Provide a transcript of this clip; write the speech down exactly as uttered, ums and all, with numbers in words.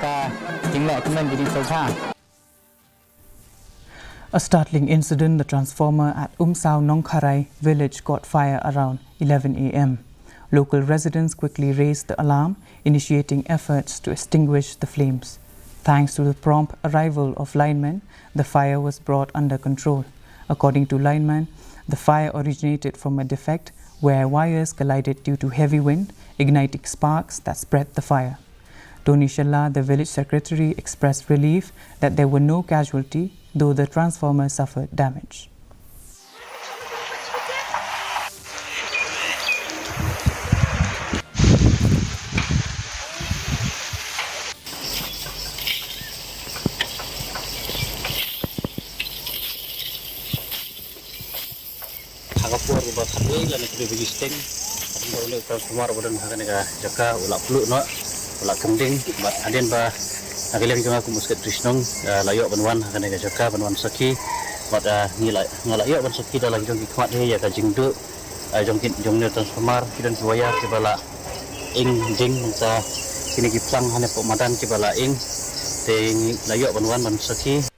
A startling incident, the transformer at Umsaw Nongkharai village caught fire around eleven a m. Local residents quickly raised the alarm, initiating efforts to extinguish the flames. Thanks to the prompt arrival of linemen, the fire was brought under control. According to linemen, the fire originated from a defect where wires collided due to heavy wind, igniting sparks that spread the fire. Tony Shylla, the village secretary, expressed relief that there were no casualty, though the transformer suffered damage. Ha ka por ba khatwei lane khatwei baje shiteng, hadien ba une u transformer ba don ha kane ka jaka u la pluh noh, u la kynding, bad hadien ba ha ka liang jong nga kum u Secretary Shnong, ah, la ïoh ban wan ha kane ka jaka ban wan sakhi, bad, ah, ngi la, nga la ïoh ban sakhi da la ki jong ki khmat hi ïa ka jingduh, ah, jong ki, jong une u transformer, ki don ki wire kiba la ing ding, nangta kine ki phlang ha ne poh madan kiba la ing, te ngi la ïoh ban wan ban sakhi.